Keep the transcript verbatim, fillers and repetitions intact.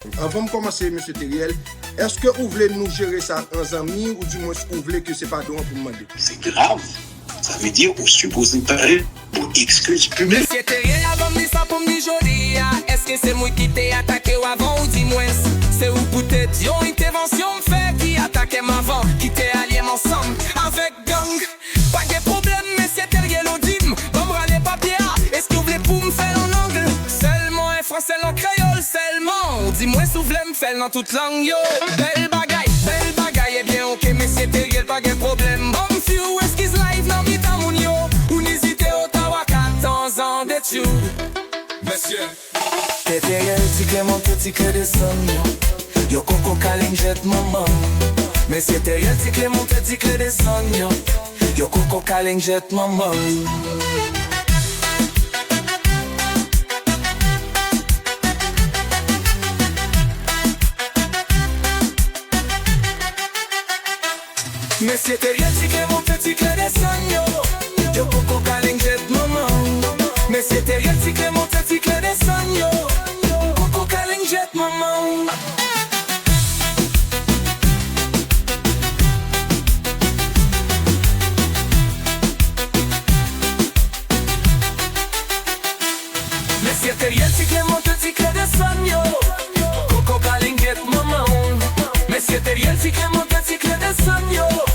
Anvan m kòmanse, mesye Teriel, èske ou vle nou jere sa an zanmi, oudimwens ou vle ke se padon an pou m mande? Se grav. Sa vle di ou sipoze pare pou eskiz piblik. Mesye Teriel, avan m di sa pou m di jodi a, èske se mwen ki te atake w avan, oudimwens se ou poutèt yon entèvansyon m fè ki atake m avan, ki te alye m ansanm avèk gang? Pa gen pwoblèm, mesye Teriel, ou di m, ban m rale papye a, èske w vle pou m fè l an ang? Sèlman an fransè, an kreyòl sèlman, oudimwens ou vle m fè l nan tout lang yo. Bèl bagay, bèl bagay, ebyen oke, mesye Teriel, pa gen pwoblèm, ban m few eskiz live nan mitan moun yo. Ou n ezite, Ottawa ka tanzan de tchou. Mesye. Teriel, ti kle monte, ti kle desann yo. Yo koko kalenjèt manman. Mesye Teriel, ti kle monte, ti kle desann yo. Yo koko kalenjèt manman. Mesye Teriel, ti kle monte, ti kle desann yo. Yo koko kalenjèt manman. Mesye Teriel, ti kle monte, ti kle desann yo. Koko kalenjèt manman. Mesye Teriel, ti kle monte, ti kle desann yo. Koko kalenjèt manman. Mesye Teriel, ti kle monte, ti kle desann yo.